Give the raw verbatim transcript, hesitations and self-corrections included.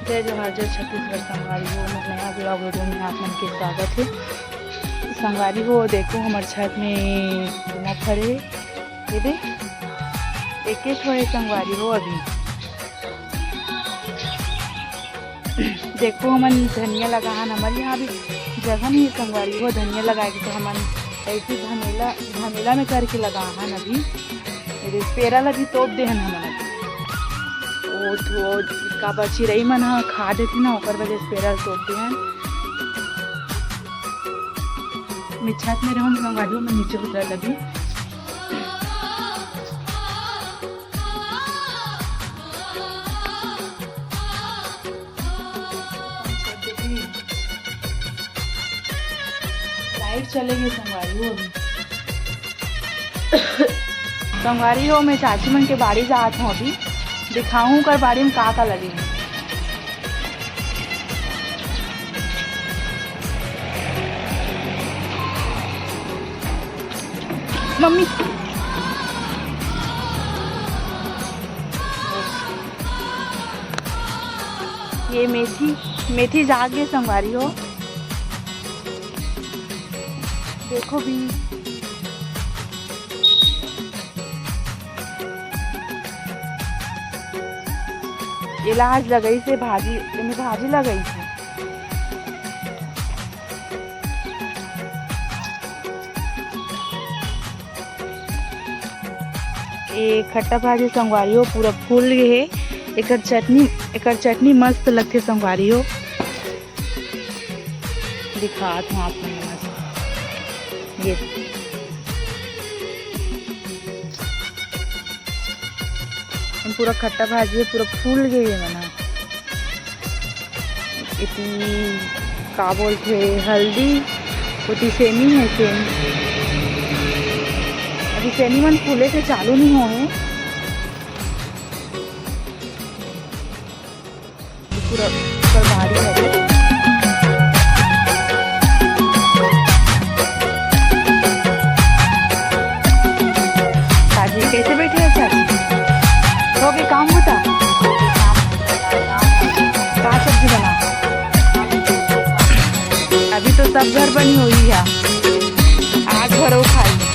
जय जोहार, जय छत्तीसगढ़ संगवारी हो, मोर नया vlog video में आप मन के स्वागत हे। संगवारी हो, देखो हमर छत में घूमत हरे, ये दे, एके ठो हे संगवारी हो अभी। देखो हमन धनिया लगाहन, हमर यहाँ भी जगह नहीं हे संगवारी हो धनिया लगाए के, तो हमन ऐसे घमेला, घमेला में करके लगाहन अभी। ये दे, पेरा ला भी तोप देहन हमन अभी। वो थो-, काबर चिरई मन ह खा देथे ना, ओकर वजह से पेरा ला तोप देहन। मैं छत में रहूँ संगवारी हो, मैं नीचे उतर लगी। लाइट चले गई संगवारी हो अभी। संगवारी हो, मैं चाची मन के बाड़ी जात हूँ अभी, दिखाहूँ कर बाड़ी में का का लगे हे। मम्मी, ये मेथी, मेथी जाग गे संगवारी हो, देखो भी। ये ला आज लगाइस हे भाजी, एमे भाजी लगाइस हे। ये खट्टा भाजी संगवारी हो, पूरा फूल गे हे। एकर चटनी, एकर चटनी मस्त लगथे संगवारी हो। दिखात हूँ आप मन ला मस्त। ये पूरा खट्टा भाजी हे, पूरा फूल गे हे मना। इतनी का बोलथे हल्दी, ओती सेमी हे, सेमी। अभी सेमी मन फूले के चालू नहीं होए हे। पूरा ऊपर भारी है। चाची, कैसे बैठे हो चाची? हो गए काम बूता? का सब्जी बना? अभी तो सब घर बनी हुई है, आज भरो खाई।